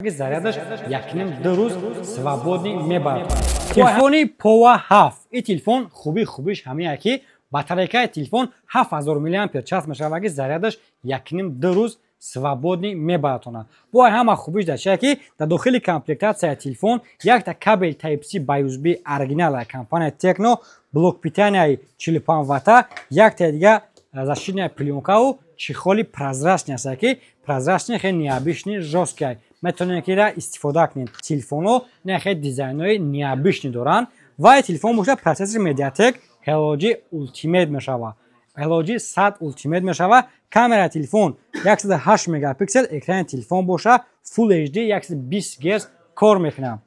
Зарядаш 1,5-2 рӯз свободный мебарад. Телефони Pova 7. Ин телефон хубиш ҳамия, ки батарейкаи телефон 7000 миллиампер час мешавад, ки зарядаш 1,5-2 рӯз свободный мебаратонад. Бо ҳама хубиш дар чия, ки дар дохили комплектатсияи телефон якта кабел Type-C ба USB оригинал компания Tecno, блок питанияи 45 ватта, якта дига защитная плёнкау чехоли прозрачный аст, ки прозрачный, хеле необычный, жёсткий, метавонед ки ира истифода кунед. Телефонҳо не хеле дизайнҳои необычный доранд. Ва телефон бошад, процессори MediaTek Helio G Ultimate мешавад, Helio G 100 Ultimate мешавад. Камераи телефон 108 мегапиксел, экрани телефон боша, Full HD 120 Гц кор мекунад.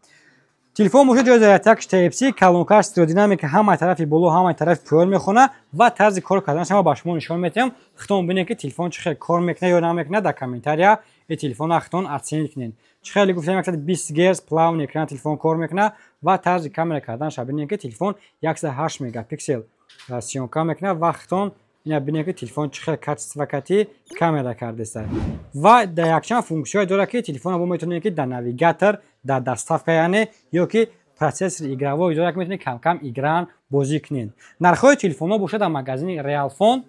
Телефон боша, ҷои зарядкаш Type-C, колонкаш стереодинамика, ҳамаи тарафи боло, ҳамаи тарафи поён мехона. Ва тарзи кор карданаш ма ба шумо нишон медиҳам. Худтон бинед, ки телефон чӣ хел кор мекунад ё намекунад. Дар комментария ин телефонро худтон оценить кунед. Чӣ хеле гуфтем, 120 Гц плавный экран телефон кор мекунад. Ва тарзи камера карданаш бинед, ки телефон 108 мегапиксел съёмка мекунад. Ва худтон ина бинед, ки телефон чӣ хел качество кати камера кардеста. Ва дар якчанд функсияҳое дорад, ки телефонро бо метавонед, ки дар навигатор, дар доставка, яъне ё ки процессор игровой дорад, ки метавонед камкам игран бозӣ кунед. Нархҳои телефонҳо бошад, дар магазини Реалфон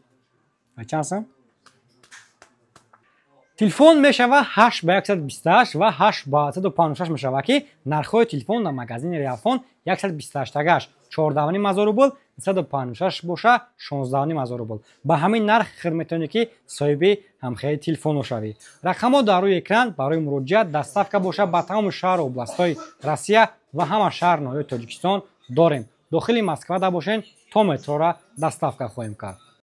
чанд сом телефон мешавад? 8 ба 128 ва 8 ба 156 мешавад, ки нархҳои телефон дар магазини Реалфон 128 тагаш 14 ҳазор рубл, 156 боша, 16 ҳазор рубл. Ба ҳамин нарх хир метавонед, ки соҳиби ҳамхели телефонҳо шавӣ. Рақамҳо дар рӯи экран барои муроҷиат. Доставка боша, ба тамоми шаҳру областҳои Россия ва ҳама шаҳр ноҳияи Тоҷикистон дорем. Дохили Москва да бошен, то метрора доставка хоҳем кард.